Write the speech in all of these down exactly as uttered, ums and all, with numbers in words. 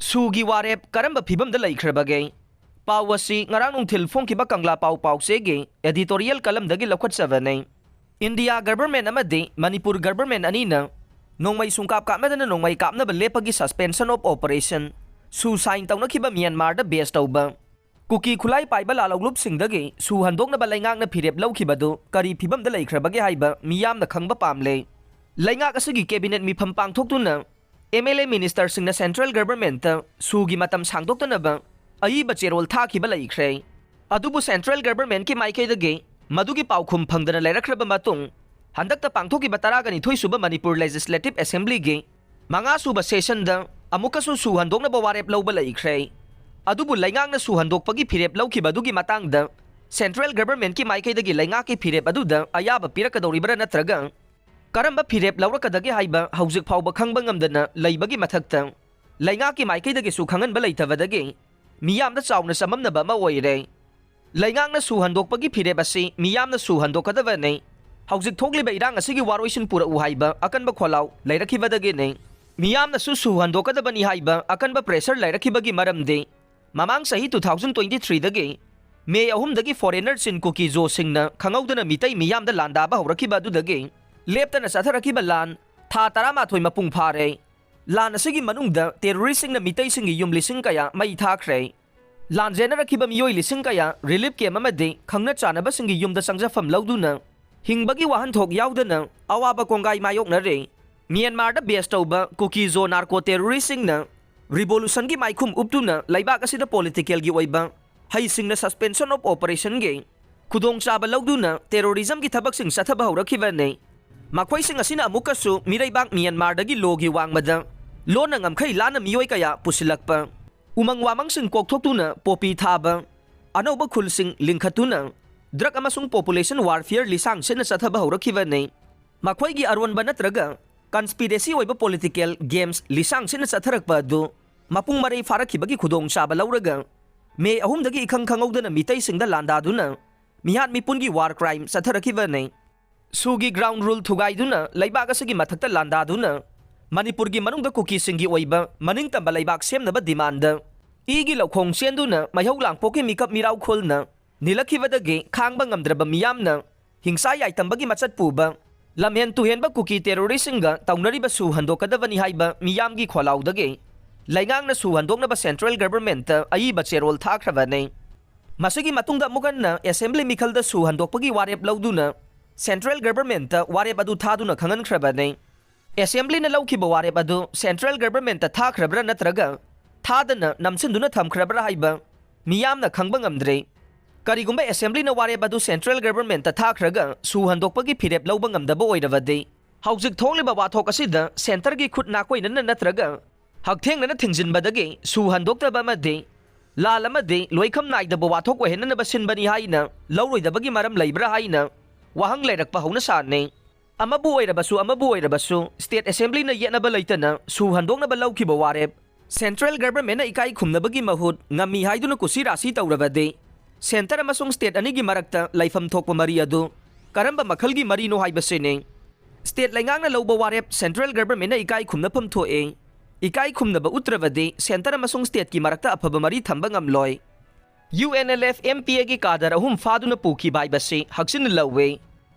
ꯁꯨꯒꯤ ꯋꯥꯔꯦꯞ ꯀꯔꯝꯕ ꯐꯤꯕꯝꯗ ꯂꯩꯈ꯭ꯔꯕꯒꯦ? ꯄꯥꯎ ꯑꯁꯤ ꯉꯔꯥꯡ ꯅꯨꯡꯊꯤꯜ ꯐꯣꯡꯈꯤꯕ ꯀꯪꯂꯥ ꯄꯥꯎ ꯄꯥꯎꯆꯦꯒꯤ editorial columnꯗꯒꯤ ꯂꯧꯈꯠꯆꯕꯅꯤ꯫ ꯏꯟꯗꯤꯌꯥ government ꯑꯃꯗꯤ ꯃꯅꯤꯄꯨꯔ government ꯑꯅꯤꯅ ꯅꯣꯡꯃꯩ ꯁꯨꯡꯀꯥꯞ ꯀꯥꯞꯅꯗꯅ ꯅꯣꯡꯃꯩ ꯀꯥꯞꯅꯕ ꯂꯦꯞꯄꯒꯤ suspension of operation ꯁꯨ sign ꯇꯧꯅꯈꯤꯕ ꯃ꯭ꯌꯥꯟꯃꯥꯔꯗ base ꯇꯧꯕ ꯀꯨꯀꯤ ꯈꯨꯠꯂꯥꯏ ꯄꯥꯏꯕ ꯂꯥꯜꯍꯧꯂꯨꯞꯁꯤꯡꯗꯒꯤ ꯁꯨ ꯍꯟꯗꯣꯛꯅꯕ ꯂꯩꯉꯥꯛꯅ ꯐꯤꯔꯦꯞ ꯂꯧꯈꯤꯕꯗꯨ ꯀꯔꯤ ꯐꯤꯕꯝꯗ ꯂꯩꯈ꯭ꯔꯕꯒꯦ ꯍꯥꯏꯕ ꯃꯤꯌꯥꯝꯅ ꯈꯪꯕ ꯄꯥꯝꯂꯦ꯫ ꯂꯩꯉꯥꯛ ꯑꯁꯤꯒꯤ cabinet ꯃꯤꯐꯝ ꯄꯥꯡꯊꯣꯛꯇꯨꯅ M L A ministerꯁꯤꯡꯅ central governmentꯇ ꯁꯨꯒꯤ ꯃꯇꯝ ꯁꯥꯡꯗꯣꯛꯇꯅꯕ ꯑꯏꯕ ꯆꯦꯔꯣꯜ ꯊꯥꯈꯤꯕ ꯂꯩꯈ꯭ꯔꯦ꯫ ꯑꯗꯨꯕꯨ central governmentꯀꯤ ꯃꯥꯏꯀꯩꯗꯒꯤ ꯃꯗꯨꯒꯤ ꯄꯥꯎꯈꯨꯝ ꯐꯪꯗꯅ ꯂꯩꯔꯛꯈ꯭ꯔꯕ ꯃꯇꯨꯡ, ꯍꯟꯗꯛꯇ ꯄꯥꯡꯊꯣꯛꯈꯤꯕ ꯇꯔꯥꯒ ꯅꯤꯊꯣꯏ ꯁꯨꯕ ꯃꯅꯤꯄꯨꯔ legislative assemblyꯒꯤ ꯃꯉꯥ ꯁꯨꯕ sessionꯗ ꯑꯃꯨꯛꯀꯁꯨ ꯁꯨ ꯍꯟꯗꯣꯛꯅꯕ ꯋꯥꯔꯦꯞ ꯂꯧꯕ ꯂꯩꯈ꯭ꯔꯦ꯫ ꯑꯗꯨꯕꯨ ꯂꯩꯉꯥꯛꯅ ꯁꯨ ꯍꯟꯗꯣꯛꯄꯒꯤ ꯐꯤꯔꯦꯞ ꯂꯧꯈꯤꯕ ꯑꯗꯨꯒꯤ ꯃꯇꯥꯡꯗ central governmentꯀꯤ ꯃꯥꯏꯀꯩꯗꯒꯤ ꯂꯩꯉꯥꯛꯀꯤ ꯐꯤꯔꯦꯞ ꯑꯗꯨꯗ ꯑꯌꯥꯕ ꯄꯤꯔꯛꯀꯗꯧꯔꯤꯕ꯭ꯔꯥ ꯅꯠꯇ꯭ꯔꯒ ꯀꯔꯝꯕ ꯐꯤꯔꯦꯞ ꯂꯧꯔꯛꯀꯗꯒꯦ ꯍꯥꯏꯕ ꯍꯧꯖꯤꯛ ꯐꯥꯎꯕ ꯈꯪꯕ ꯉꯝꯗꯅ ꯂꯩꯕꯒꯤ ꯃꯊꯛꯇ, ꯂꯩꯉꯥꯛꯀꯤ ꯃꯥꯏꯀꯩꯗꯒꯤꯁꯨ ꯈꯪꯍꯟꯕ ꯂꯩꯇꯕꯗꯒꯤ ꯃꯤꯌꯥꯝꯗ ꯆꯥꯎꯅ ꯆꯃꯝꯅꯕ ꯑꯃ ꯑꯣꯏꯔꯦ꯫ ꯂꯩꯉꯥꯛꯅ ꯁꯨ ꯍꯟꯗꯣꯛꯄꯒꯤ ꯐꯤꯔꯦꯞ ꯑꯁꯤ ꯃꯤꯌꯥꯝꯅ ꯁꯨ ꯍꯟꯗꯣꯛꯀꯗꯕꯅꯤ꯫ ꯍꯧꯖꯤꯛ ꯊꯣꯛꯂꯤꯕ ꯏꯔꯥꯡ ꯑꯁꯤꯒꯤ ꯋꯥꯔꯣꯏꯁꯤꯟ ꯄꯨꯔꯛꯎ ꯍꯥꯏꯕ ꯑꯀꯟꯕ ꯈꯣꯜꯂꯥꯎ ꯂꯩꯔꯛꯈꯤꯕꯗꯒꯤꯅꯤ꯫ ꯃꯤꯌꯥꯝꯅꯁꯨ ꯁꯨ ꯍꯟꯗꯣꯛꯀꯗꯕꯅꯤ ꯍꯥꯏꯕ ꯑꯀꯟꯕ pressure ꯂꯩꯔꯛꯈꯤꯕꯒꯤ ꯃꯔꯝꯗꯤ, ꯃꯃꯥꯡ ꯆꯍꯤ two thousand twenty threeꯗꯒꯤ May ꯑꯍꯨꯝꯗꯒꯤ foreignerꯁꯤꯡ ꯀꯨꯀꯤ ꯖꯣꯁꯤꯡꯅ ꯈꯪꯍꯧꯗꯅ ꯃꯤꯇꯩ ꯃꯤꯌꯥꯝꯗ ꯂꯥꯟꯗꯥꯕ ꯍꯧꯔꯛꯈꯤꯕ ꯑꯗꯨꯗꯒꯤ ꯂꯦꯞꯇꯅ ꯆꯠꯊꯔꯛꯈꯤꯕ ꯂꯥꯟ ꯊꯥ ꯇꯔꯥꯃꯥꯊꯣꯏ ꯃꯄꯨꯡ ꯐꯥꯔꯦ꯫ ꯂꯥꯟ ꯑꯁꯤꯒꯤ ꯃꯅꯨꯡꯗ terroristꯁꯤꯡꯅ ꯃꯤꯇꯩꯁꯤꯡꯒꯤ ꯌꯨꯝ ꯂꯤꯁꯤꯡ ꯀꯌꯥ ꯃꯩ ꯊꯥꯈ꯭ꯔꯦ꯫ ꯂꯥꯟꯖꯦꯟꯅꯔꯛꯈꯤꯕ ꯃꯤꯑꯣꯏ ꯂꯤꯁꯤꯡ ꯀꯌꯥ relief camp ꯑꯃꯗꯤ ꯈꯪꯅ ꯆꯥꯟꯅꯕꯁꯤꯡꯒꯤ ꯌꯨꯝꯗ ꯆꯪꯖꯐꯝ ꯂꯧꯗꯨꯅ ꯍꯤꯡꯕꯒꯤ ꯋꯥꯍꯟꯊꯣꯛ ꯌꯥꯎꯗꯅ ꯑꯋꯥꯕ ꯀꯣꯡꯒꯥꯏ ꯃꯥꯌꯣꯛꯅꯔꯦ꯫ ꯃ꯭ꯌꯥꯟꯃꯥꯔꯗ base ꯇꯧꯕ ꯀꯨꯀꯤ ꯖꯣ narco terroristꯁꯤꯡꯅ revolutionꯒꯤ ꯃꯥꯏꯈꯨꯝ ꯎꯞꯇꯨꯅ ꯂꯩꯕꯥꯛ ꯑꯁꯤꯗ politicalꯒꯤ ꯑꯣꯏꯕ ꯍꯩꯁꯤꯡꯅ suspension of operationꯒꯤ ꯈꯨꯗꯣꯡꯆꯥꯕ ꯂꯧꯗꯨꯅ terrorismꯒꯤ ꯊꯕꯛꯁꯤꯡ ꯆꯠꯊꯕ ꯍꯧꯔꯛꯈꯤꯕꯅꯤ꯫ ꯃꯈꯣꯏꯁꯤꯡ ꯑꯁꯤꯅ ꯑꯃꯨꯛꯀꯁꯨ ꯃꯤꯔꯩꯕꯥꯛ ꯃ꯭ꯌꯥꯟꯃꯥꯔꯗꯒꯤ ꯂꯣꯒꯤ ꯋꯥꯡꯃꯗ ꯂꯣꯟꯅ ꯉꯝꯈꯩ ꯂꯥꯟꯅ ꯃꯤꯑꯣꯏ ꯀꯌꯥ ꯄꯨꯁꯤꯜꯂꯛꯄ, ꯎꯃꯪ ꯋꯥꯃꯪꯁꯤꯡ ꯀꯣꯛꯊꯣꯛꯇꯨꯅ ꯄꯣꯄꯤ ꯊꯥꯕ, ꯑꯅꯧꯕ ꯈꯨꯜꯁꯤꯡ ꯂꯤꯡꯈꯠꯇꯨꯅ drug ꯑꯃꯁꯨꯡ population warfare ꯂꯤꯁꯥꯡ ꯁꯤꯠꯅ ꯆꯠꯊꯕ ꯍꯧꯔꯛꯈꯤꯕꯅꯤ꯫ ꯃꯈꯣꯏꯒꯤ ꯑꯔꯣꯟꯕ ꯅꯠꯇ꯭ꯔꯒ conspiracy ꯑꯣꯏꯕ political games ꯂꯤꯁꯥꯡ ꯁꯤꯠꯅ ꯆꯠꯊꯔꯛꯄ ꯑꯗꯨ ꯃꯄꯨꯡ ꯃꯔꯩ ꯐꯥꯔꯛꯈꯤꯕꯒꯤ ꯈꯨꯗꯣꯡꯆꯥꯕ ꯂꯧꯔꯒ May ꯑꯍꯨꯝꯗꯒꯤ ꯏꯈꯪ ꯈꯪꯍꯧꯗꯅ ꯃꯤꯇꯩꯁꯤꯡꯗ ꯂꯥꯟꯗꯥꯗꯨꯅ ꯃꯤꯍꯥꯠ ꯃꯤꯄꯨꯟꯒꯤ war crime ꯆꯠꯊꯔꯛꯈꯤꯕꯅꯤ꯫ ꯁꯨꯒꯤ ground rule ꯊꯨꯒꯥꯏꯗꯨꯅ ꯂꯩꯕꯥꯛ ꯑꯁꯤꯒꯤ ꯃꯊꯛꯇ ꯂꯥꯟꯗꯥꯗꯨꯅ ꯃꯅꯤꯄꯨꯔꯒꯤ ꯃꯅꯨꯡꯗ ꯀꯨꯀꯤꯁꯤꯡꯒꯤ ꯑꯣꯏꯕ ꯃꯅꯤꯡꯇꯝꯕ ꯂꯩꯕꯥꯛ ꯁꯦꯝꯅꯕ ꯗꯤꯃꯥꯟꯗ ꯏꯒꯤ ꯂꯧꯈꯣꯡ ꯆꯦꯟꯗꯨꯅ ꯃꯩꯍꯧ ꯂꯥꯡꯄꯣꯛꯀꯤ ꯃꯤꯀꯞ ꯃꯤꯔꯥꯎ ꯈꯨꯜꯅ ꯅꯤꯜꯂꯛꯈꯤꯕꯗꯒꯤ ꯈꯥꯡꯕ ꯉꯝꯗ꯭ꯔꯕ ꯃꯤꯌꯥꯝꯅ ꯍꯤꯡꯁꯥ ꯌꯥꯏꯇꯝꯕꯒꯤ ꯃꯆꯠ ꯄꯨꯕ ꯂꯝꯍꯦꯟ ꯇꯨꯍꯦꯟꯕ ꯀꯨꯀꯤ ꯇꯦꯔꯣꯔꯤꯁꯁꯤꯡꯒ ꯇꯧꯅꯔꯤꯕ ꯁꯨ ꯍꯟꯗꯣꯛꯀꯗꯕꯅꯤ ꯍꯥꯏꯕ ꯃꯤꯌꯥꯝꯒꯤ ꯈꯣꯜꯂꯥꯎꯗꯒꯤ ꯂꯩꯉꯥꯛꯅ ꯁꯨ ꯍꯟꯗꯣꯛꯅꯕ ꯁꯦꯟꯇ꯭ꯔꯦꯜ ꯒꯚꯔꯟꯃꯦꯟꯠꯇ ꯑꯏꯕ ꯆꯦꯔꯣꯜ ꯊꯥꯈ꯭ꯔꯕꯅꯤ꯫ ꯃꯁꯤꯒꯤ ꯃꯇꯨꯡꯗ ꯑꯃꯨꯛ ꯍꯟꯅ ꯑꯦꯁꯦꯝꯕ꯭ꯂꯤ ꯃꯤꯈꯜꯗ ꯁꯨ ꯍꯟꯗꯣꯛꯄꯒꯤ ꯋꯥꯔꯦꯞ ꯂꯧꯗꯨꯅ ꯁꯦꯟꯇ꯭ꯔꯦꯜ ꯒꯚꯔꯟꯃꯦꯟꯠꯇ ꯋꯥꯔꯦꯞ ꯑꯗꯨ ꯊꯥꯗꯨꯅ ꯈꯪꯍꯟꯈ꯭ꯔꯕꯅꯤ꯫ ꯑꯦꯁꯦꯝꯕ꯭ꯂꯤꯅ ꯂꯧꯈꯤꯕ ꯋꯥꯔꯦꯞ ꯑꯗꯨ ꯁꯦꯟꯇ꯭ꯔꯦꯜ ꯒꯚꯔꯟꯃꯦꯟꯠꯇ ꯊꯥꯈ꯭ꯔꯕ꯭ꯔꯥ ꯅꯠꯇ꯭ꯔꯒ ꯊꯥꯗꯅ ꯅꯝꯁꯤꯟꯗꯨꯅ ꯊꯝꯈ꯭ꯔꯕ꯭ꯔꯥ ꯍꯥꯏꯕ ꯃꯤꯌꯥꯝꯅ ꯈꯪꯕ ꯉꯝꯗ꯭ꯔꯤ꯫ ꯀꯔꯤꯒꯨꯝꯕ ꯑꯦꯁꯦꯝꯕ꯭ꯂꯤꯅ ꯋꯥꯔꯦꯞ ꯑꯗꯨ ꯁꯦꯟꯇ꯭ꯔꯦꯜ ꯒꯚꯔꯟꯃꯦꯟꯠꯇ ꯊꯥꯈ꯭ꯔꯒ ꯁꯨ ꯍꯟꯗꯣꯛꯄꯒꯤ ꯐꯤꯔꯦꯞ ꯂꯧꯕ ꯉꯝꯗꯕ ꯑꯣꯏꯔꯕꯗꯤ, ꯍꯧꯖꯤꯛ ꯊꯣꯛꯂꯤꯕ ꯋꯥꯊꯣꯛ ꯑꯁꯤꯗ ꯁꯦꯟꯇꯔꯒꯤ ꯈꯨꯠ ꯅꯥꯀꯣꯏꯅꯅ ꯅꯠꯇ꯭ꯔꯒ ꯍꯛꯊꯦꯡꯅꯅ ꯊꯤꯡꯖꯤꯟꯕꯗꯒꯤ ꯁꯨ ꯍꯟꯗꯣꯛꯇꯕ ꯑꯃꯗꯤ ꯂꯥꯜ ꯑꯃꯗꯤ ꯂꯣꯏꯈꯝ ꯅꯥꯏꯗꯕ ꯋꯥꯊꯣꯛ ꯑꯣꯏꯍꯟꯅꯅꯕ ꯁꯤꯟꯕꯅꯤ ꯍꯥꯏꯅ ꯂꯧꯔꯣꯏꯗꯕꯒꯤ ꯃꯔꯝ ꯂꯩꯕ꯭ꯔꯥ ꯍꯥꯏꯅ ꯋꯥꯍꯪ ꯂꯩꯔꯛꯄ ꯍꯧꯅ ꯁꯥꯅꯤ꯫ ꯑꯃꯕꯨ ꯑꯣꯏꯔꯕꯁꯨ, ꯑꯃꯕꯨ ꯑꯣꯏꯔꯕꯁꯨ, ꯁ꯭ꯇꯦꯠ ꯑꯦꯁꯦꯝꯕ꯭ꯂꯤꯅ ꯌꯦꯠꯅꯕ ꯂꯩꯇꯅ ꯁꯨ ꯍꯟꯗꯣꯛꯅꯕ ꯂꯧꯈꯤꯕ ꯋꯥꯔꯦꯞ ꯁꯦꯟꯇ꯭ꯔꯦꯜ ꯒꯚꯔꯟꯃꯦꯟꯠꯅ ꯏꯀꯥꯏ ꯈꯨꯝꯅꯕꯒꯤ ꯃꯍꯨꯠ ꯉꯝꯃꯤ ꯍꯥꯏꯗꯨꯅ ꯀꯨꯁꯤ ꯔꯥꯁꯤ ꯇꯧꯔꯕꯗꯤ, ꯁꯦꯟꯇꯔ ꯑꯃꯁꯨꯡ ꯁ꯭ꯇꯦꯠ ꯑꯅꯤꯒꯤ ꯃꯔꯛꯇ ꯂꯩꯐꯝ ꯊꯣꯛꯄ ꯃꯔꯤ ꯑꯗꯨ ꯀꯔꯝꯕ ꯃꯈꯜꯒꯤ ꯃꯔꯤꯅꯣ ꯍꯥꯏꯕꯁꯤꯅꯤ꯫ ꯁ꯭ꯇꯦꯠ ꯂꯩꯉꯥꯛꯅ ꯂꯧꯕ ꯋꯥꯔꯦꯞ ꯁꯦꯟꯇ꯭ꯔꯦꯜ ꯒꯚꯔꯟꯃꯦꯟꯠꯅ ꯏꯀꯥꯏ ꯈꯨꯝꯅꯐꯝ ꯊꯣꯛꯏ꯫ ꯏꯀꯥꯏ ꯈꯨꯝꯅꯕ ꯎꯠꯇ꯭ꯔꯕꯗꯤ ꯁꯦꯟꯇꯔ ꯑꯃꯁꯨꯡ ꯁ꯭ꯇꯦꯠꯀꯤ ꯃꯔꯛꯇ ꯑꯐꯕ ꯃꯔꯤ ꯊꯝꯕ ꯉꯝꯂꯣꯏ꯫ U N L F M P ꯑꯦꯒꯤ ꯀꯥꯗꯔ ꯑꯍꯨꯝ ꯐꯥꯗꯨꯅ ꯄꯨꯈꯤꯕ ꯍꯥꯏꯕꯁꯤ ꯍꯛꯆꯤꯟꯅ ꯂꯧꯏ꯫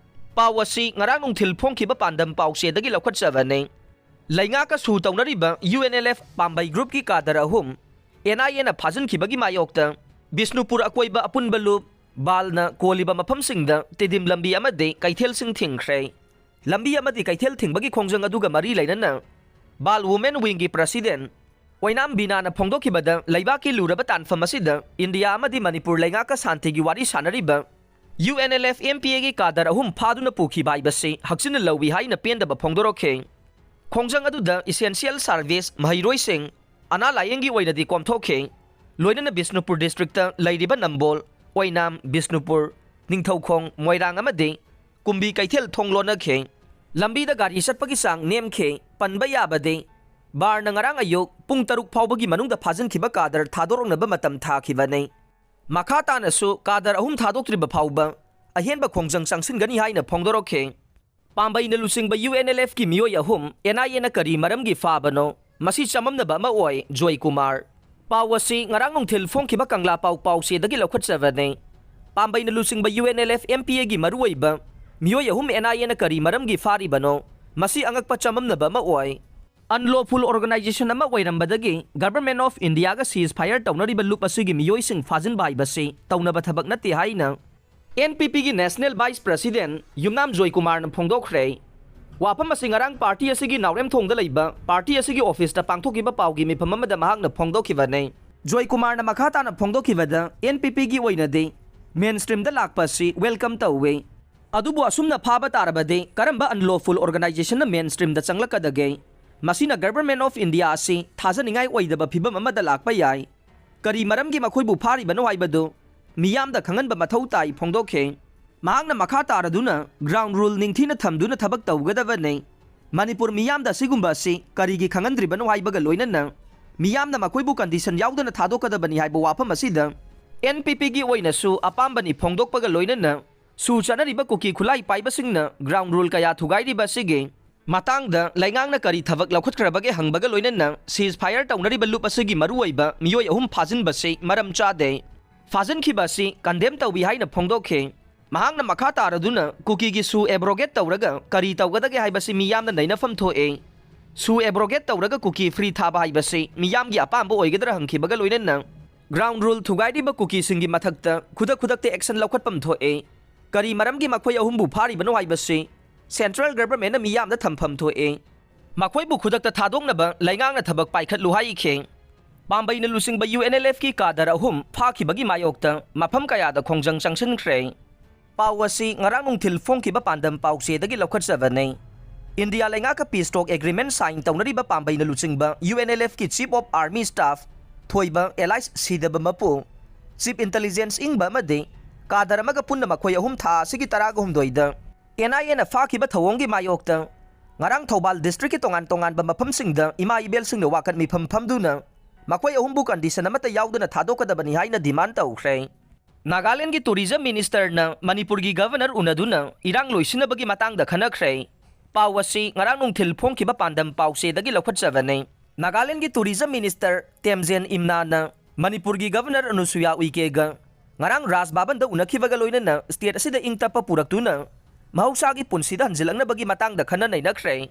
ꯄꯥꯎ ꯑꯁꯤ ꯉꯔꯥꯡ ꯅꯨꯡꯊꯤꯜ ꯐꯣꯡꯈꯤꯕ ꯄꯥꯟꯗꯝ ꯄꯥꯎꯆꯦꯗꯒꯤ ꯂꯧꯈꯠꯆꯕꯅꯤ꯫ ꯂꯩꯉꯥꯛꯀ ꯁꯨ ꯇꯧꯅꯔꯤꯕ ꯌꯨ ꯑꯦꯟ ꯑꯦꯜ ꯑꯦꯐ ꯄꯥꯝꯕꯩ ꯒ꯭ꯔꯨꯞꯀꯤ ꯀꯥꯗꯔ ꯑꯍꯨꯝ ꯑꯦꯟ ꯑꯥꯏ ꯑꯦꯅ ꯐꯥꯖꯤꯟꯈꯤꯕꯒꯤ ꯃꯥꯌꯣꯛꯇ ꯕꯤꯁꯅꯨꯄꯨꯔ ꯑꯀꯣꯏꯕ ꯑꯄꯨꯟꯕ ꯂꯨꯞ ꯕꯥꯜꯅ ꯀꯣꯜꯂꯤꯕ ꯃꯐꯝꯁꯤꯡꯗ ꯇꯤꯗꯤꯝ ꯂꯝꯕꯤ ꯑꯃꯗꯤ ꯀꯩꯊꯦꯜꯁꯤꯡ ꯊꯤꯡꯈ꯭ꯔꯦ꯫ ꯂꯝꯕꯤ ꯑꯃꯗꯤ ꯀꯩꯊꯦꯜ ꯊꯤꯡꯕꯒꯤ ꯈꯣꯡꯖꯪ ꯑꯗꯨꯒ ꯃꯔꯤ ꯂꯩꯅꯅ ꯕꯥꯜ ꯋꯨꯃꯦꯟ ꯋꯤꯡꯒꯤ ꯄ꯭ꯔꯁꯤꯗꯦꯟꯠ ꯑꯣꯏꯅꯥꯝ ꯕꯤꯅꯥꯅ ꯐꯣꯡꯗꯣꯛꯈꯤꯕꯗ, ꯂꯩꯕꯥꯛꯀꯤ ꯂꯨꯔꯕ ꯇꯥꯟꯐꯝ ꯑꯁꯤꯗ ꯏꯟꯗꯤꯌꯥ ꯑꯃꯗꯤ ꯃꯅꯤꯄꯨꯔ ꯂꯩꯉꯥꯛꯀ ꯁꯥꯟꯇꯤꯒꯤ ꯋꯥꯔꯤ ꯁꯥꯟꯅꯔꯤꯕ U N L F M P ꯑꯦꯒꯤ ꯀꯥꯗꯔ ꯑꯍꯨꯝ ꯐꯥꯗꯨꯅ ꯄꯨꯈꯤꯕ ꯍꯥꯏꯕꯁꯤ ꯍꯛꯆꯤꯟꯅ ꯂꯧꯏ ꯍꯥꯏꯅ ꯄꯦꯟꯗꯕ ꯐꯣꯡꯗꯣꯔꯛꯈꯤ꯫ ꯈꯣꯡꯖꯪ ꯑꯗꯨꯗ ꯏꯁꯦꯟꯁꯤꯌꯦꯜ ꯁꯥꯔꯚꯤꯁ, ꯃꯍꯩꯔꯣꯏꯁꯤꯡ, ꯑꯅꯥ ꯂꯥꯌꯦꯡꯒꯤ ꯑꯣꯏꯅꯗꯤ ꯀꯣꯝꯊꯣꯛꯈꯤ꯫ ꯂꯣꯏꯅꯅ ꯕꯤꯁꯅꯨꯄꯨꯔ ꯗꯤꯁꯇ꯭ꯔꯤꯛꯇ ꯂꯩꯔꯤꯕ ꯅꯝꯕꯣꯜ, ꯑꯣꯏꯅꯥꯝ, ꯕꯤꯁꯅꯨꯄꯨꯔ, ꯅꯤꯡꯊꯧꯈꯣꯡ, ꯃꯣꯏꯔꯥꯡ ꯑꯃꯗꯤ ꯀꯨꯝꯕꯤ ꯀꯩꯊꯦꯜ ꯊꯣꯡ ꯂꯣꯟꯅꯈꯤ꯫ ꯂꯝꯕꯤꯗ ꯒꯥꯔꯤ ꯆꯠꯄꯒꯤ ꯆꯥꯡ ꯅꯦꯝꯈꯤ꯫ ꯄꯟꯕ ꯌꯥꯕꯗꯤ, ꯕꯥꯔꯅ ꯉꯔꯥꯡ ꯑꯌꯨꯛ ꯄꯨꯡ ꯇꯔꯨꯛ ꯐꯥꯎꯕꯒꯤ ꯃꯅꯨꯡꯗ ꯐꯥꯖꯤꯟꯈꯤꯕ ꯀꯥꯗꯔ ꯊꯥꯗꯣꯔꯛꯅꯕ ꯃꯇꯝ ꯊꯥꯈꯤꯕꯅꯤ꯫ ꯃꯈꯥ ꯇꯥꯅꯁꯨ ꯀꯥꯗꯔ ꯑꯍꯨꯝ ꯊꯥꯗꯣꯛꯇ꯭ꯔꯤꯕ ꯐꯥꯎꯕ ꯑꯍꯦꯟꯕ ꯈꯣꯡꯖꯪ ꯆꯪꯁꯤꯟꯒꯅꯤ ꯍꯥꯏꯅ ꯐꯣꯡꯗꯣꯔꯛꯈꯤ꯫ ꯄꯥꯝꯕꯩꯅ ꯂꯨꯆꯤꯡꯕ ꯌꯨ ꯑꯦꯟ ꯑꯦꯜ ꯑꯦꯐꯀꯤ ꯃꯤꯑꯣꯏ ꯑꯍꯨꯝ ꯑꯦꯟ ꯑꯥꯏ ꯑꯦꯅ ꯀꯔꯤ ꯃꯔꯝꯒꯤ ꯐꯥꯕꯅꯣ? ꯃꯁꯤ ꯆꯃꯝꯅꯕ ꯑꯃ ꯑꯣꯏ, ꯖꯣꯏ ꯀꯨꯃꯥꯔ꯫ ꯄꯥꯎ ꯑꯁꯤ ꯉꯔꯥꯡ ꯅꯨꯡꯊꯤꯜ ꯐꯣꯡꯈꯤꯕ ꯀꯪꯂꯥ ꯄꯥꯎ ꯄꯥꯎꯆꯦꯗꯒꯤ ꯂꯧꯈꯠꯆꯕꯅꯤ꯫ ꯄꯥꯝꯕꯩꯅ ꯂꯨꯆꯤꯡꯕ U N L F M P ꯑꯦꯒꯤ ꯃꯔꯨꯑꯣꯏꯕ ꯃꯤꯑꯣꯏ ꯑꯍꯨꯝ ꯑꯦꯟ ꯑꯥꯏ ꯑꯦꯅ ꯀꯔꯤ ꯃꯔꯝꯒꯤ ꯐꯥꯔꯤꯕꯅꯣ? ꯃꯁꯤ ꯑꯉꯛꯄ ꯆꯃꯝꯅꯕ ꯑꯃ ꯑꯣꯏ꯫ Unlawful organization ꯑꯃ ꯑꯣꯏꯔꯝꯕꯗꯒꯤ Government of Indiaꯒ ceasefire ꯇꯧꯅꯔꯤꯕ ꯂꯨꯞ ꯑꯁꯤꯒꯤ ꯃꯤꯑꯣꯏꯁꯤꯡ ꯐꯥꯖꯤꯟꯕ ꯍꯥꯏꯕꯁꯤ ꯇꯧꯅꯕ ꯊꯕꯛ ꯅꯠꯇꯦ ꯍꯥꯏꯅ ꯑꯦꯟ ꯄꯤ ꯄꯤꯒꯤ National Vice President ꯌꯨꯝꯅꯥꯝ ꯖꯣꯏ ꯀꯨꯃꯥꯔꯅ ꯐꯣꯡꯗꯣꯛꯈ꯭ꯔꯦ꯫ ꯋꯥꯐꯝ ꯑꯁꯤ ꯉꯔꯥꯡ ꯄꯥꯔꯇꯤ ꯑꯁꯤꯒꯤ ꯅꯥꯎꯔꯦꯝꯊꯣꯡꯗ ꯂꯩꯕ ꯄꯥꯔꯇꯤ ꯑꯁꯤꯒꯤ ꯑꯣꯐꯤꯁꯇ ꯄꯥꯡꯊꯣꯛꯈꯤꯕ ꯄꯥꯎꯒꯤ ꯃꯤꯐꯝ ꯑꯃꯗ ꯃꯍꯥꯛꯅ ꯐꯣꯡꯗꯣꯛꯈꯤꯕꯅꯤ꯫ ꯖꯣꯏ ꯀꯨꯃꯥꯔꯅ ꯃꯈꯥ ꯇꯥꯅ ꯐꯣꯡꯗꯣꯛꯈꯤꯕꯗ, ꯑꯦꯟ ꯄꯤ ꯄꯤꯒꯤ ꯑꯣꯏꯅꯗꯤ ꯃꯦꯟ ꯁ꯭ꯇ꯭ꯔꯤꯝꯗ ꯂꯥꯛꯄ ꯑꯁꯤ ꯋꯦꯜꯀꯝ ꯇꯧꯏ꯫ ꯑꯗꯨꯕꯨ ꯑꯁꯨꯝꯅ ꯐꯥꯕ ꯇꯥꯔꯕꯗꯤ ꯀꯔꯝꯕ unlawful organizationꯅ ꯃꯦꯟ ꯁ꯭ꯇ꯭ꯔꯤꯝꯗ ꯆꯪꯂꯛꯀꯗꯒꯦ? ꯃꯁꯤꯅ Government of India ꯑꯁꯤ ꯊꯥꯖꯅꯤꯡꯉꯥꯏ ꯑꯣꯏꯗꯕ ꯐꯤꯚꯝ ꯑꯃꯗ ꯂꯥꯛꯄ ꯌꯥꯏ꯫ ꯀꯔꯤ ꯃꯔꯝꯒꯤ ꯃꯈꯣꯏꯕꯨ ꯐꯥꯔꯤꯕꯅꯣ ꯍꯥꯏꯕꯗꯨ ꯃꯤꯌꯥꯝꯗ ꯈꯪꯍꯟꯕ ꯃꯊꯧ ꯇꯥꯏ ꯐꯣꯡꯗꯣꯛꯈꯤ꯫ ꯃꯍꯥꯛꯅ ꯃꯈꯥ ꯇꯥꯔꯗꯨꯅ ground rule ꯅꯤꯡꯊꯤꯅ ꯊꯝꯗꯨꯅ ꯊꯕꯛ ꯇꯧꯒꯗꯕꯅꯤ꯫ ꯃꯅꯤꯄꯨꯔ ꯃꯤꯌꯥꯝꯗ ꯑꯁꯤꯒꯨꯝꯕ ꯑꯁꯤ ꯀꯔꯤꯒꯤ ꯈꯪꯍꯟꯗ꯭ꯔꯤꯕꯅꯣ ꯍꯥꯏꯕꯒ ꯂꯣꯏꯅꯅ ꯃꯤꯌꯥꯝꯅ ꯃꯈꯣꯏꯕꯨ condition ꯌꯥꯎꯗꯅ ꯊꯥꯗꯣꯛꯀꯗꯕꯅꯤ ꯍꯥꯏꯕ ꯋꯥꯐꯝ ꯑꯁꯤꯗ ꯑꯦꯟ ꯄꯤ ꯄꯤꯒꯤ ꯑꯣꯏꯅꯁꯨ ꯑꯄꯥꯝꯕꯅꯤ ꯐꯣꯡꯗꯣꯛꯄꯒ ꯂꯣꯏꯅꯅ ꯁꯨ ꯆꯠꯅꯔꯤꯕ ꯀꯨꯀꯤ ꯈꯨꯠꯂꯥꯏ ꯄꯥꯏꯕꯁꯤꯡꯅ ground rule ꯀꯌꯥ ꯊꯨꯒꯥꯏꯔꯤꯕ ꯑꯁꯤꯒꯤ ꯃꯇꯥꯡꯗ ꯂꯩꯉꯥꯛꯅ ꯀꯔꯤ ꯊꯕꯛ ꯂꯧꯈꯠꯈ꯭ꯔꯕꯒꯦ ꯍꯪꯕꯒ ꯂꯣꯏꯅꯅ ceasefire ꯇꯧꯅꯔꯤꯕ ꯂꯨꯞ ꯑꯁꯤꯒꯤ ꯃꯔꯨꯑꯣꯏꯕ ꯃꯤꯑꯣꯏ ꯑꯍꯨꯝ ꯐꯥꯖꯤꯟꯕꯁꯤ ꯃꯔꯝ ꯆꯥꯗꯦ꯫ ꯐꯥꯖꯤꯟꯈꯤꯕ ꯑꯁꯤ condemn ꯇꯧꯏ ꯍꯥꯏꯅ ꯐꯣꯡꯗꯣꯛꯈꯤ꯫ ꯃꯍꯥꯛꯅ ꯃꯈꯥ ꯇꯥꯔꯗꯨꯅ ꯀꯨꯀꯤꯒꯤ ꯁꯨ abrogate ꯇꯧꯔꯒ ꯀꯔꯤ ꯇꯧꯒꯗꯒꯦ ꯍꯥꯏꯕꯁꯤ ꯃꯤꯌꯥꯝꯅ ꯅꯩꯅꯐꯝ ꯊꯣꯛꯑꯦ꯫ ꯁꯨ abrogate ꯇꯧꯔꯒ ꯀꯨꯀꯤ free ꯊꯥꯕ ꯍꯥꯏꯕꯁꯤ ꯃꯤꯌꯥꯝꯒꯤ ꯑꯄꯥꯝꯕ ꯑꯣꯏꯒꯗ꯭ꯔꯥ ꯍꯪꯈꯤꯕꯒ ꯂꯣꯏꯅꯅ ground rule ꯊꯨꯒꯥꯏꯔꯤꯕ ꯀꯨꯀꯤꯁꯤꯡꯒꯤ ꯃꯊꯛꯇ ꯈꯨꯗꯛ ꯈꯨꯗꯛꯇ action ꯂꯧꯈꯠꯐꯝ ꯊꯣꯛꯑꯦ꯫ ꯀꯔꯤ ꯃꯔꯝꯒꯤ ꯃꯈꯣꯏ ꯑꯍꯨꯝꯕꯨ ꯐꯥꯔꯤꯕꯅꯣ ꯍꯥꯏꯕꯁꯤ central governmentꯅ ꯃꯤꯌꯥꯝꯗ ꯊꯝꯐꯝ ꯊꯣꯛꯑꯦ꯫ ꯃꯈꯣꯏꯕꯨ ꯈꯨꯗꯛꯇ ꯊꯥꯗꯣꯛꯅꯕ ꯂꯩꯉꯥꯛꯅ ꯊꯕꯛ ꯄꯥꯏꯈꯠꯂꯨ ꯍꯥꯏꯈꯤ꯫ ꯄꯥꯝꯕꯩꯅ ꯂꯨꯆꯤꯡꯕ ꯌꯨ ꯑꯦꯟ ꯑꯦꯜ ꯑꯦꯐꯀꯤ ꯀꯥꯗꯔ ꯑꯍꯨꯝ ꯐꯥꯈꯤꯕꯒꯤ ꯃꯥꯌꯣꯛꯇ ꯃꯐꯝ ꯀꯌꯥꯗ ꯈꯣꯡꯖꯪ ꯆꯪꯁꯤꯟꯈ꯭ꯔꯦ꯫ ꯄꯥꯎ ꯑꯁꯤ ꯉꯔꯥꯡ ꯅꯨꯡꯊꯤꯜ ꯐꯣꯡꯈꯤꯕ ꯄꯥꯟꯗꯝ ꯄꯥꯎꯆꯦꯗꯒꯤ ꯂꯧꯈꯠꯆꯕꯅꯤ꯫ ꯏꯟꯗꯤꯌꯥ ꯂꯩꯉꯥꯛꯀ peace talk agreement sign ꯇꯧꯅꯔꯤꯕ ꯄꯥꯝꯕꯩꯅ ꯂꯨꯆꯤꯡꯕ U N L F Chief of Army Staff ꯊꯣꯏꯕ ꯑꯦꯂꯥꯏꯁ ꯁꯤꯗꯕ ꯃꯄꯨ, Chief Intelligence ꯏꯪꯕ ꯑꯃꯗꯤ ꯀꯥꯗꯔ ꯑꯃꯒ ꯄꯨꯟꯅ ꯃꯈꯣꯏ ꯑꯍꯨꯝ ꯊꯥ ꯑꯁꯤꯒꯤ ꯇꯔꯥꯒ ꯍꯨꯝꯗꯣꯏꯗ ꯑꯦꯟ ꯑꯥꯏ ꯑꯦꯅ ꯐꯥꯈꯤꯕ ꯊꯧꯑꯣꯡꯒꯤ ꯃꯥꯌꯣꯛꯇ ꯉꯔꯥꯡ ꯊꯧꯕꯥꯜ districtꯀꯤ ꯇꯣꯉꯥꯟ ꯇꯣꯉꯥꯟꯕ ꯃꯐꯝꯁꯤꯡꯗ ꯏꯃꯥ ꯏꯕꯦꯜꯁꯤꯡꯅ ꯋꯥꯀꯠ ꯃꯤꯐꯝ ꯐꯝꯗꯨꯅ ꯃꯈꯣꯏ ꯑꯍꯨꯝꯕꯨ condition ꯑꯃꯠꯇ ꯌꯥꯎꯗꯅ ꯊꯥꯗꯣꯛꯀꯗꯕꯅꯤ ꯍꯥꯏꯅ demand ꯇꯧꯈ꯭ꯔꯦ꯫ ꯅꯥꯒꯥꯂꯦꯟꯒꯤ ꯇꯨꯔꯤꯖꯝ ꯃꯤꯅꯤꯁꯇꯔꯅ ꯃꯅꯤꯄꯨꯔꯒꯤ ꯒꯚꯔꯅꯔ ꯎꯅꯗꯨꯅ ꯏꯔꯥꯡ ꯂꯣꯏꯁꯤꯟꯅꯕꯒꯤ ꯃꯇꯥꯡꯗ ꯈꯟꯅꯈ꯭ꯔꯦ꯫ ꯄꯥꯎ ꯑꯁꯤ ꯉꯔꯥꯡ ꯅꯨꯡꯊꯤꯜ ꯐꯣꯡꯈꯤꯕ ꯄꯥꯟꯗꯝ ꯄꯥꯎꯆꯦꯗꯒꯤ ꯂꯧꯈꯠꯆꯕꯅꯤ꯫ ꯅꯥꯒꯥꯂꯦꯟꯒꯤ ꯇꯨꯔꯤꯖꯝ ꯃꯤꯅꯤꯁꯇꯔ ꯇꯦꯝꯖꯦꯟ ꯏꯝꯅꯥꯅ ꯃꯅꯤꯄꯨꯔꯒꯤ ꯒꯚꯔꯅꯔ ꯑꯅꯨꯁꯨꯌꯥ ꯎꯏꯀꯦꯒ ꯉꯔꯥꯡ ꯔꯥꯖ ꯚꯕꯟꯗ ꯎꯅꯈꯤꯕꯒ ꯂꯣꯏꯅꯅ ꯁ꯭ꯇꯦꯠ ꯑꯁꯤꯗ ꯏꯪ ꯇꯞꯄ ꯄꯨꯔꯛꯇꯨꯅ ꯃꯍꯧꯁꯥꯒꯤ ꯄꯨꯟꯁꯤꯗ ꯍꯟꯖꯤꯜꯂꯛꯅꯕꯒꯤ ꯃꯇꯥꯡꯗ ꯈꯟꯅ ꯅꯩꯅꯈ꯭ꯔꯦ꯫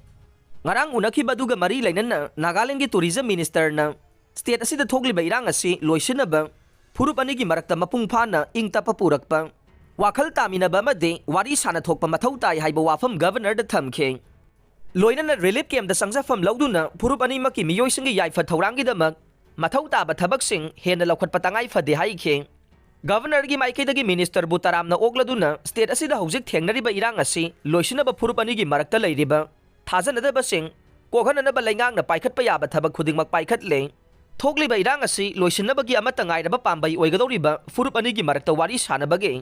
ꯉꯔꯥꯡ ꯎꯅꯈꯤꯕ ꯑꯗꯨꯒ ꯃꯔꯤ ꯂꯩꯅꯅ ꯅꯥꯒꯥꯂꯦꯟꯒꯤ ꯇꯨꯔꯤꯖꯝ ꯃꯤꯅꯤꯁꯇꯔꯅ ꯁ꯭ꯇꯦꯠ ꯑꯁꯤꯗ ꯊꯣꯛꯂꯤꯕ ꯏꯔꯥꯡ ꯑꯁꯤ ꯂꯣꯏꯁꯤꯟꯅꯕ ꯐꯨꯔꯨꯞ ꯑꯅꯤꯒꯤ ꯃꯔꯛꯇ ꯃꯄꯨꯡ ꯐꯥꯅ ꯏꯪ ꯇꯞꯄ ꯄꯨꯔꯛꯄ, ꯋꯥꯈꯜ ꯇꯥꯃꯤꯟꯅꯕ ꯑꯃꯗꯤ ꯋꯥꯔꯤ ꯁꯥꯅ ꯊꯣꯛꯄ ꯃꯊꯧ ꯇꯥꯏ ꯍꯥꯏꯕ ꯋꯥꯐꯝ ꯒꯚꯔꯅꯔꯗ ꯊꯝꯈꯤ꯫ ꯂꯣꯏꯅꯅ ꯔꯤꯂꯤꯐ ꯀꯦꯝꯞꯇ ꯆꯪꯖꯐꯝ ꯂꯧꯗꯨꯅ ꯐꯨꯔꯨꯞ ꯑꯅꯤꯃꯛꯀꯤ ꯃꯤꯑꯣꯏꯁꯤꯡꯒꯤ ꯌꯥꯏꯐ ꯊꯧꯔꯥꯡꯒꯤꯗꯃꯛ ꯃꯊꯧ ꯇꯥꯕ ꯊꯕꯛꯁꯤꯡ ꯍꯦꯟꯅ ꯂꯧꯈꯠꯄ ꯇꯉꯥꯏ ꯐꯗꯦ ꯍꯥꯏꯈꯤ꯫ ꯒꯚꯔꯅꯔꯒꯤ ꯃꯥꯏꯀꯩꯗꯒꯤ ꯃꯤꯅꯤꯁꯇꯔꯕꯨ ꯇꯔꯥꯝꯅ ꯑꯣꯛꯂꯗꯨꯅ ꯁ꯭ꯇꯦꯠ ꯑꯁꯤꯗ ꯍꯧꯖꯤꯛ ꯊꯦꯡꯅꯔꯤꯕ ꯏꯔꯥꯡ ꯑꯁꯤ ꯂꯣꯏꯁꯤꯟꯅꯕ ꯐꯨꯔꯨꯞ ꯑꯅꯤꯒꯤ ꯃꯔꯛꯇ ꯂꯩꯔꯤꯕ ꯊꯥꯖꯅꯗꯕꯁꯤꯡ ꯀꯣꯛꯍꯟꯅꯅꯕ ꯂꯩꯉꯥꯛꯅ ꯄꯥꯏꯈꯠꯄ ꯌꯥꯕ ꯊꯕꯛ ꯈꯨꯗꯤꯡꯃꯛ ꯄꯥꯏꯈꯠꯂꯦ꯫ ꯊꯣꯛꯂꯤꯕ ꯏꯔꯥꯡ ꯑꯁꯤ ꯂꯣꯏꯁꯤꯟꯅꯕꯒꯤ ꯑꯃꯠꯇ ꯉꯥꯏꯔꯕ ꯄꯥꯝꯕꯩ ꯑꯣꯏꯒꯗꯧꯔꯤꯕ ꯐꯨꯔꯨꯞ ꯑꯅꯤꯒꯤ ꯃꯔꯛꯇ ꯋꯥꯔꯤ ꯁꯥꯅꯕꯒꯤ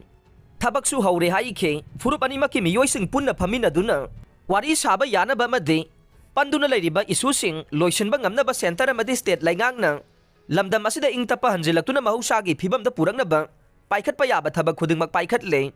ꯊꯕꯛꯁꯨ ꯍꯧꯔꯦ ꯍꯥꯏꯈꯤ꯫ ꯐꯨꯔꯨꯞ ꯑꯅꯤꯃꯛꯀꯤ ꯃꯤꯑꯣꯏꯁꯤꯡ ꯄꯨꯟꯅ ꯐꯝꯃꯤꯟꯅꯗꯨꯅ ꯋꯥꯔꯤ ꯁꯥꯕ ꯌꯥꯅꯕ ꯑꯃꯗꯤ ꯄꯟꯗꯨꯅ ꯂꯩꯔꯤꯕ ꯏꯁꯨꯁꯤꯡ ꯂꯣꯏꯁꯤꯟꯕ ꯉꯝꯅꯕ ꯁꯦꯟꯇꯔ ꯑꯃꯗꯤ ꯁ꯭ꯇꯦꯠ ꯂꯩꯉꯥꯛꯅ ꯂꯝꯗꯝ ꯑꯁꯤꯗ ꯏꯪ ꯇꯞꯄ ꯍꯟꯖꯤꯜꯂꯛꯇꯨꯅ ꯃꯍꯧꯁꯥꯒꯤ ꯐꯤꯕꯝꯗ ꯄꯨꯔꯛꯅꯕ ꯄꯥꯏꯈꯠꯄ ꯌꯥꯕ ꯊꯕꯛ ꯈꯨꯗꯤꯡꯃꯛ ꯄꯥꯏꯈꯠꯂꯦ꯫